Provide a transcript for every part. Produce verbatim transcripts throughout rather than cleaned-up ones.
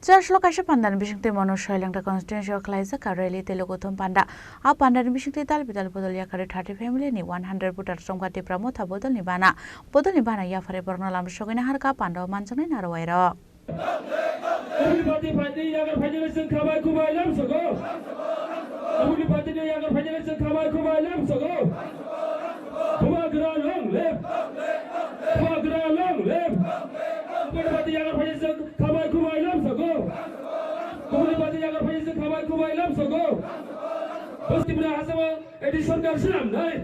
Chaslo kaisa pandani bisingtwi Manu Soilengta constituency o khlaijak ka rally tei lokothum panda. A pandani bisingtwi dal bidal bodol yakarwi thirty family ni one hundred voter chongkha Tipra Motha bodolni bana. Bodolni bana yapharwi borokno lamsogwi naharkha panda o manjaknai narwai rok. Aboni party phaidi yagar phaidi chwng khabai khubai lamsogo. Aboni party ni yagar phaidi chwng khabai khubai lamsogo. Bubagra long live. Bubagra long live. Aboni party yagar phaidi chwng khabai khubai lamsogo. Aboni party yagar phaidi chwng khabai khubai lamsogo. Bwskangni A D C sarkar swnamnai.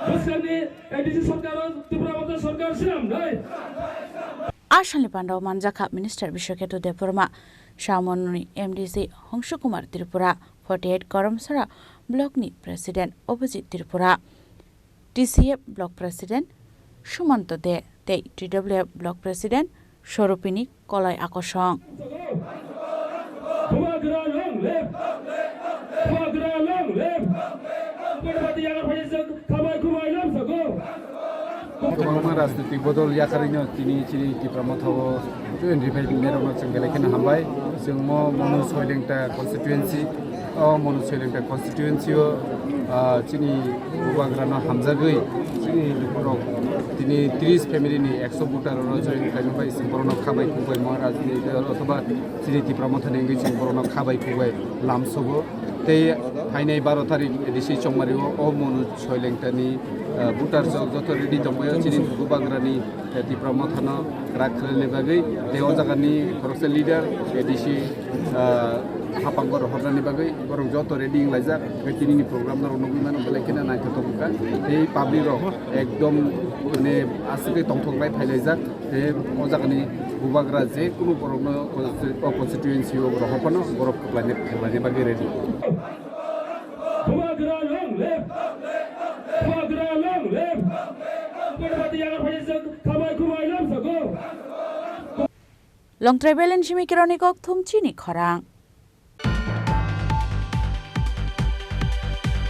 Bwskangni A D C sarkar o Tipra Motha sarkar swnamnai. A salni panda o manjakha Minister Biswaketu Debbarma, Samonuni M D C Hongshu Kumar Tripura, forty eight Karamsara Block ni President Abhijit Tripura, T C F Block President Sumanto De tei T W F Block President Sorupini Kolai Akosong. Bubagra long live! Bubagra long live! Aboni party yagar phaidi chwng khabai khubai lamsogo. Kwbangma rajnitik bodol yakarwino tini chini Tipra Motha o join rwphai tongnai rokno chwng belai kheno hambai. Chwng mo Manu Soilengta constituency, o Manu Soilengta constituency o, ah, chini Bubagrano hamjagwi chini lukurok tini tris family ni ekso voter oro join khlaima bai chwng borokno khabai khubai Maharaj ni othoba chini Tipra Motha ni wngwi chwng borokno khabai khubai lamsogo. Tei phainai baro tarik A D C Chongmari o, o Manu Soilengta ni, ah, voter rok joto ready tongbaio chini Bubagrani, eh, Tipra Mothano kwrak khlaina bagwi. Tei o jagani khoroksa leader A D C, ah, hapang rohornani bagwi borok joto ready wng laijak. Tei tinini program norok nugwi mano belai kheno naithotok wngkha. Tei public rok ekdom mane aswk khe tongthok lai phai laijak. Tei o jagani Bubagra je kunu borokno o constituency o rohor phano borok kwplaina, kwplaina bagwi ready. Bubagra long live! Bubagra long live! Aboni party yagar phaidi chwng khabai khubai lamsogo. Longtrai Belen simi kironi kok thum chini khorang.